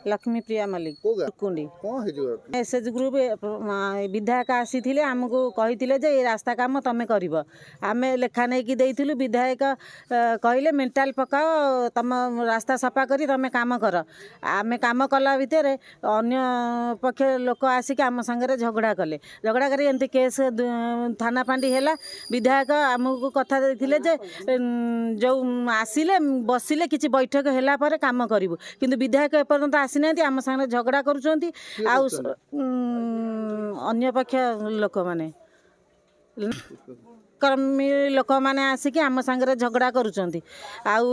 ଲକ୍ଷ୍ମୀପ୍ରିୟା ମଲ୍ଲିକ। କୋଉ ଗାଁ? କୁଣ୍ଡି। କ'ଣ ହେଇଯିବ? ଏସ୍ ଏଚ୍ ଗ୍ରୁପ୍ ବିଧାୟକ ଆସିଥିଲେ, ଆମକୁ କହିଥିଲେ ଯେ ଏ ରାସ୍ତା କାମ ତମେ କରିବ। ଆମେ ଲେଖା ନେଇକି ଦେଇଥିଲୁ। ବିଧାୟକ କହିଲେ, ମେଣ୍ଟାଲ ପକାଅ, ତମ ରାସ୍ତା ସଫା କରି ତମେ କାମ କର। ଆମେ କାମ କଲା ଭିତରେ ଅନ୍ୟ ପକ୍ଷ ଲୋକ ଆସିକି ଆମ ସାଙ୍ଗରେ ଝଗଡ଼ା କଲେ। ଝଗଡ଼ା କରି ଏମିତି କେସ୍ ଥାନା ଫାଣ୍ଡି ହେଲା। ବିଧାୟକ ଆମକୁ କଥା ଦେଇଥିଲେ ଯେ ଯୋଉ ଆସିଲେ ବସିଲେ, କିଛି ବୈଠକ ହେଲା ପରେ କାମ କରିବୁ। କିନ୍ତୁ ବିଧାୟକ ଏପର୍ଯ୍ୟନ୍ତ ଆସିନାହାନ୍ତି, ଆମ ସାଙ୍ଗରେ ଝଗଡ଼ା କରୁଛନ୍ତି। ଆଉ ଅନ୍ୟ ପକ୍ଷ ଲୋକମାନେ, କର୍ମୀ ଲୋକମାନେ ଆସିକି ଆମ ସାଙ୍ଗରେ ଝଗଡ଼ା କରୁଛନ୍ତି। ଆଉ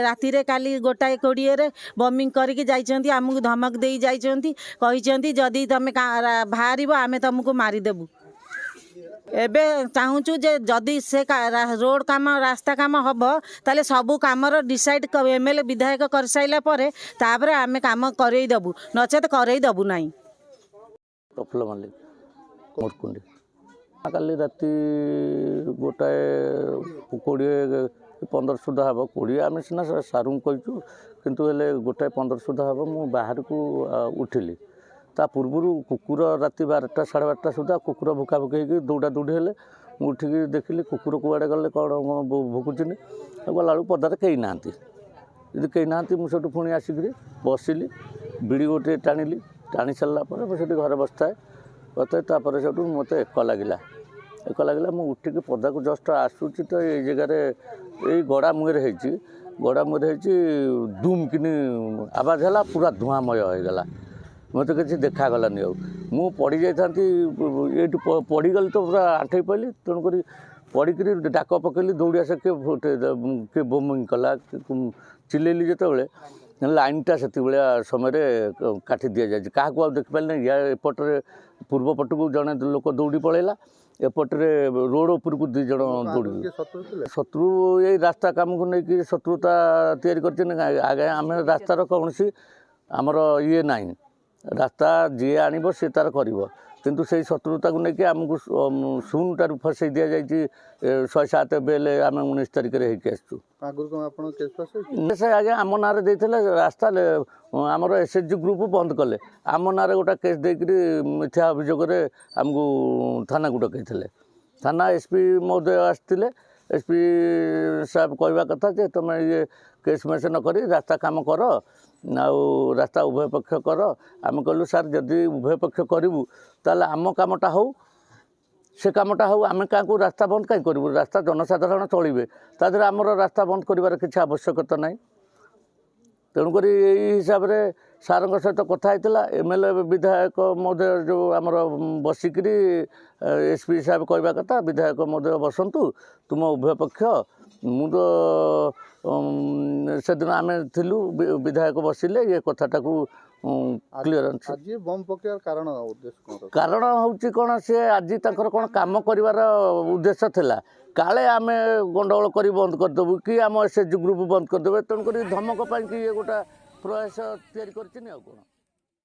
ରାତିରେ କାଲି 1:20ରେ ବମିଂ କରିକି ଯାଇଛନ୍ତି, ଆମକୁ ଧମକ ଦେଇ ଯାଇଛନ୍ତି। କହିଛନ୍ତି, ଯଦି ତମେ ବାହାରିବ, ଆମେ ତମକୁ ମାରିଦେବୁ। ଏବେ ଚାହୁଁଛୁ ଯେ ଯଦି ସେ ରୋଡ଼ କାମ, ରାସ୍ତା କାମ ହେବ, ତାହେଲେ ସବୁ କାମର ଡିସାଇଡ଼ ଏମ୍ ଏଲ୍ ଏ, ବିଧାୟକ କରିସାରିଲା ପରେ ତାପରେ ଆମେ କାମ କରେଇ ଦେବୁ, ନଚେତ କରେଇ ଦେବୁ ନାହିଁ। ପ୍ରଫୁଲ୍ଲ ମଲ୍ଲିକ, ମୁରକୁଣ୍ଡି। କାଲି ରାତି 1:20, 15 ସୁଦ୍ଧା ହେବ। 20 ଆମେ ସିନା ସାର୍ଙ୍କୁ କହିଛୁ, କିନ୍ତୁ ହେଲେ 1:15 ସୁଦ୍ଧା ହେବ ମୁଁ ବାହାରକୁ ଉଠିଲି। ତା ପୂର୍ବରୁ କୁକୁର ରାତି 12ଟା 12:30 ସୁଦ୍ଧା କୁକୁର ଭୁକା ଭୁକି ହେଇକି ଦୌଡ଼ା ଦୌଡ଼ି ହେଲେ। ମୁଁ ଉଠିକି ଦେଖିଲି କୁକୁର କୁଆଡ଼େ ଗଲେ, କ'ଣ ଭୁକୁଚିନି। ଗଲାବେଳକୁ ପଦାରେ କେହି ନାହାନ୍ତି। ଯଦି କେହି ନାହାନ୍ତି, ମୁଁ ସେଠୁ ପୁଣି ଆସିକିରି ବସିଲି, ବିଡ଼ି ଗୋଟିଏ ଟାଣିଲି। ଟାଣି ସାରିଲା ପରେ ମୁଁ ସେଠି ଘରେ ବସିଥାଏ ବସିଥାଏ। ତାପରେ ସେଠୁ ମୋତେ ଏକ ଲାଗିଲା, ଏକ ଲାଗିଲା। ମୁଁ ଉଠିକି ପଦାକୁ ଜଷ୍ଟ ଆସୁଛି ତ ଏଇ ଜାଗାରେ, ଏଇ ଗଡ଼ା ମୁହଁରେ ହେଇଛି, ଗଡ଼ା ମୁହଁରେ ହେଇଛି, ଦୁମ୍ କିନି ଆବାଜ ହେଲା, ପୁରା ଧୂଆଁମୟ ହେଇଗଲା। ମୋତେ କିଛି ଦେଖାଗଲାନି। ଆଉ ମୁଁ ପଡ଼ିଯାଇଥାନ୍ତି ଏଇଠୁ, ପଡ଼ିଗଲି ତ ପୁରା ଆଣ୍ଠେଇ ପଡ଼ିଲି। ତେଣୁକରି ପଡ଼ିକିରି ଡାକ ପକେଇଲି, ଦୌଡ଼ି ଆସ, କିଏ କିଏ ବୋମିଂ କଲା। ଚିଲେଇଲି ଯେତେବେଳେ, ଲାଇନ୍ଟା ସେତିକିବେଳିଆ ସମୟରେ କାଟି ଦିଆଯାଇଛି। କାହାକୁ ଆଉ ଦେଖିପାରିଲିନି। ୟା ଏପଟରେ ପୂର୍ବ ପଟକୁ ଜଣେ ଲୋକ ଦୌଡ଼ି ପଳେଇଲା, ଏପଟରେ ରୋଡ଼ ଉପରକୁ ଦୁଇ ଜଣ ଦୌଡ଼ି। କିଏ ଶତ୍ରୁ ଥିଲେ? ଶତ୍ରୁ ଏଇ ରାସ୍ତା କାମକୁ ନେଇକି ଶତ୍ରୁତା ତିଆରି କରିଛନ୍ତି। ଆଜ୍ଞା, ଆମେ ରାସ୍ତାର କୌଣସି ଆମର ଇଏ ନାହିଁ। ରାସ୍ତା ଯିଏ ଆଣିବ ସିଏ ତାର କରିବ। କିନ୍ତୁ ସେଇ ଶତ୍ରୁତାକୁ ନେଇକି ଆମକୁ ଶୂନଟାରୁ ଫସେଇ ଦିଆଯାଇଛି। 107 ବେଲ୍ ଆମେ 19 ତାରିଖରେ ହେଇକି ଆସିଛୁ। ଆଗରୁ କ'ଣ ଆପଣ କେସ୍ ଫାସ୍ ହେଇଛି? ସେ ଆଜ୍ଞା ଆମ ନାଁରେ ଦେଇଥିଲେ ରାସ୍ତା। ଆମର ଏସ୍ ଏଚ୍ ଜି ଗ୍ରୁପ୍ ବନ୍ଦ କଲେ, ଆମ ନାଁରେ ଗୋଟେ କେସ୍ ଦେଇକରି ମିଥ୍ୟା ଅଭିଯୋଗରେ ଆମକୁ ଥାନାକୁ ଡକେଇଥିଲେ। ଥାନା ଏସ୍ ପି ମହୋଦୟ ଆସିଥିଲେ। ଏସ୍ ପି ସାହେବ କହିବା କଥା ଯେ ତୁମେ ଇଏ କେସ୍ ମେସ୍ ନ କରି ରାସ୍ତା କାମ କର, ଆଉ ରାସ୍ତା ଉଭୟ ପକ୍ଷ କର। ଆମେ କହିଲୁ, ସାର୍, ଯଦି ଉଭୟ ପକ୍ଷ କରିବୁ ତାହେଲେ ଆମ କାମଟା ହଉ, ସେ କାମଟା ହଉ। ଆମେ କାହାକୁ ରାସ୍ତା ବନ୍ଦ କାହିଁ କରିବୁ? ରାସ୍ତା ଜନସାଧାରଣ ଚଳିବେ, ତା ଦେହରେ ଆମର ରାସ୍ତା ବନ୍ଦ କରିବାର କିଛି ଆବଶ୍ୟକତା ନାହିଁ। ତେଣୁକରି ଏଇ ହିସାବରେ ସାର୍ଙ୍କ ସହିତ କଥା ହେଇଥିଲା। ଏମ୍ ଏଲ୍ ଏ, ବିଧାୟକ ମହୋଦୟ ଯେଉଁ ଆମର ବସିକିରି, ଏସ୍ ପି ସାହେବ କହିବା କଥା, ବିଧାୟକ ମହୋଦୟ ବସନ୍ତୁ, ତୁମ ଉଭୟ ପକ୍ଷ। ମୁଁ ତ ସେଦିନ ଆମେ ଥିଲୁ, ବିଧାୟକ ବସିଲେ, ଇଏ କଥାଟାକୁ କ୍ଲିୟରାନ୍ସ। ଆଜି ବମ୍ ପକେଇବାର କାରଣ, ଉଦ୍ଦେଶ୍ୟ କ'ଣ ରହୁଛି? କାରଣ ହେଉଛି କ'ଣ, ସେ ଆଜି ତାଙ୍କର କ'ଣ କାମ କରିବାର ଉଦ୍ଦେଶ୍ୟ ଥିଲା, କାଳେ ଆମେ ଗଣ୍ଡଗୋଳ କରି ବନ୍ଦ କରିଦେବୁ କି ଆମ ଏସ୍ ଏଚ୍ ଜି ଗ୍ରୁପ୍ ବନ୍ଦ କରିଦେବେ। ତେଣୁକରି ଧମକ ପାଇଁକି ଇଏ ଗୋଟା ପ୍ରୟାସ ତିଆରି କରିଛିନି, ଆଉ କ'ଣ।